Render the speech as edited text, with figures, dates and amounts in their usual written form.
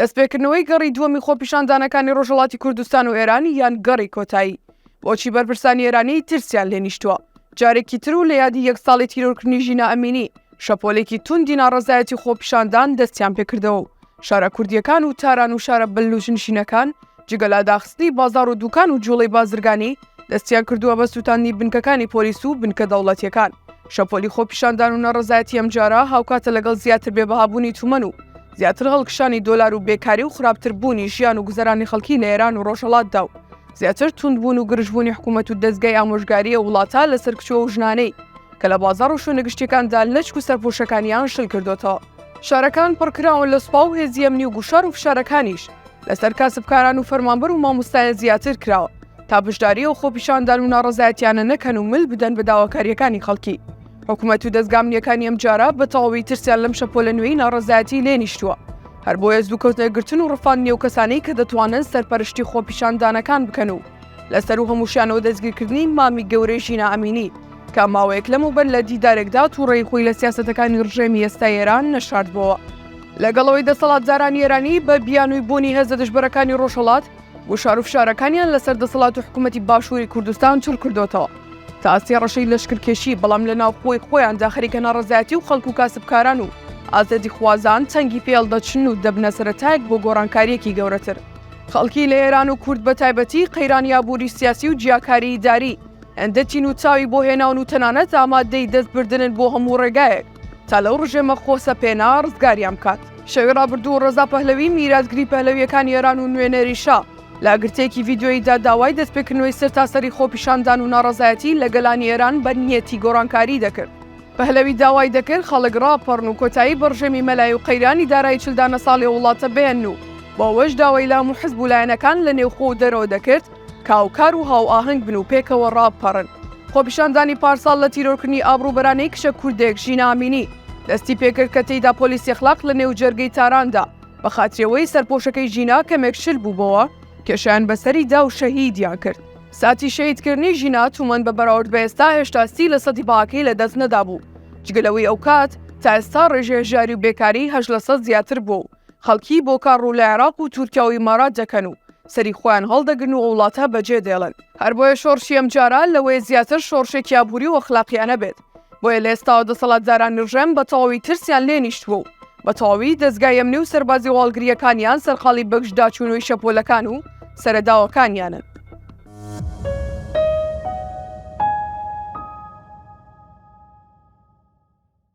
دەستپێکردنەوەی گەڕی دووەمی خۆپیشاندانەکانی ڕۆژهەڵاتی کوردستان و ئێران یان گەڕی کۆتایی؟ بۆچی بەرپرسانی ئێرانی ترسیان لێ نیشتووە؟ جارێکی تر و لە یادی یەک ساڵی تیرۆرکردنی ژینا ئەمینی، شەپۆلێکی توندی ناڕەزایەتی خۆپیشاندان دەستیان پێکردەوە و شارە کوردییەکان و تاران و شارە بەلووچنشینەکان جگە لە داخستنی بازاڕ و دوکان و جوڵەی بازرگانی، دەستیان کردووە بە سووتاندنی بنکەکانی پۆلیس و بنکە دەوڵەتییەکان. شەپۆلی خۆپیشاندان و ناڕەزایەتی ئەمجارە هاوکاتە لەگەڵ زیاتر بێبەهابوونی تومەن و زیاتر هەڵکشانی دۆلار و بێکاری و خراپتر بوونی ژیان و گوزەرانی خەڵکی لە ئێران و ڕۆژهەڵاتدا و زیاتر توندبوون و گرژبوونی حکوومەت و دەزگای ئامۆژگاری ئەو وڵاتە لەسەر کچ و ژنانەی کە لە بازاڕ و شوێنە گشتیەکاندا لەچک و سەرپۆشەکانیان شل کردۆتەوە. شارەکان پڕکراون لە سوپا و هێزی ئەمنی و گوشار و فشارەکانیش لەسەر کاسبکاران و فەرمانبەر و مامۆستایان زیاتر کراوە تا بەشداری ئەو خۆپیشاندان و ناڕەزایەتیانە نەکەن و مل بدەن بە داواکارییەکانی خەڵکی. حکومەت و دەزگا ئەمنییەکانی ئەمجارە بە تەواوی ترسیان لەم شەپۆلە نوێی ناڕەزایەتی لێ نیشتووە، هەر بۆیە زوو کەوتنە گرتن و ڕفاندنی ئەو کەسانەی کە دەتوانن سەرپەرشتی خۆپیشاندانەکان بکەن و لە سەروو هەمووشیانەوە دەستگیرکردنی مامی گەورەی ژینا ئەمینی کە ماوەیەک لەمەوبەر لە دیدارێکدا تووڕەیی خۆی لە سیاسەتەکانی ڕژێمی ئێستای ئێران نەشاردبۆوە. لەگەڵ ئەوەی دەسەڵاتدارانی ئێرانی بە بیانووی بوونی هێزە دژبەرەکانی ڕۆژهەڵات گوشار و فشارەکانیان لەسەر دەسەڵات و حکوومەتی باشووری کوردستان چڕ کردۆتەوە تا ئاستی ڕەشەی لەشکرکێشی، بەڵام لە ناوخۆی خۆیاندا خەریکە ناڕەزایەتی و خەڵک و کاسبکاران و ئازادیخوازان تەنگی پێ هەڵدەچنن و دەبنە سەرەتایەک بۆ گۆڕانکارییەکی گەورەتر. خەڵکی لە ئێران و کورد بە تایبەتی قەیرانی ئابووری سیاسی و جیاکاری ئیداری هێندە تین و چاوی بۆ هێناون و تەنانەت ئامادەی دەست بردنن بۆ هەموو ڕێگایەک تا لەو ڕژێمە خۆسەپێنە ڕزگاریان بکات. شەوی ڕابردوو ڕەزا پەهلەوی میراتگری پەهلەوییەکانی ئێران و نوێنەری شا لە گرتەیەکی ڤیدیۆییدا داوای دەستپێکردنەوەی سەرتاسەری خۆپیشاندان و ناڕەزایەتی لە گەلانی ئێران بە نیەتی گۆڕانکاری دەکرد. پەهلەوی داوای دەکرد خەڵک ڕاپەڕن و کۆتایی بە ڕژێمی مەلای و قەیرانی دارایی 40 دانە ساڵی ئەو وڵاتە بهێنن و بۆ ئەوەش داوای لە هەموو حزب و لایەنەکان لە نێوخۆ و دەرەوە دەکرد کە هاوکار و هاوئاهەنگ بن و پێکەوە ڕابپەڕن. خۆپیشاندانی پارساڵ لە تیرۆرکردنی ئابڕووبەرانەی کچە کوردێک ژینا ئەمینی دەستی پێکرد کە تێیدا پۆلیسی ئەخلاق لە نێو جەرگەی تاراندا بە خاتری ئەوەی سەرپۆشەکەی ژینا کەمێک شل بووبۆوە کێشیان بەسەری دا و شەهیدیان کرد. ساتی شەهیدکردنی ژینا تومەن بە بەراورد بە ئێستا هێشتا 30 لە سەدی بەهاکەی لە دەست نەدابوو، جگە لەوەی ئەوکات تا ئێستا ڕێژەی هەژاری و بێکاری 8 لە سەد زیاتر بووە و خەڵکی بۆ کار ڕوو لە عێراق و تورکیا و ئیمارات دەکەن و سەری خۆیان هەڵدەگرن و ئەو وڵاتە بەجێ دێڵن. هەر بۆیە شۆڕشی ئەمجارە لەوەیە زیاتر شۆڕشێکی ئابووری و ئەخلاقیانە بێت. بۆیە لە ئێستاوە دەسەڵاتدارانی ڕژێم بە تەواوی ترسیان لێ نیشتووە و بە تەواوی دەزگای ئەمنی و سەربازی و هەواڵگرییەکانیان سەرقاڵی بەگژداچوونەوەی شەپۆلەکان و سەرەداوەکانیانن.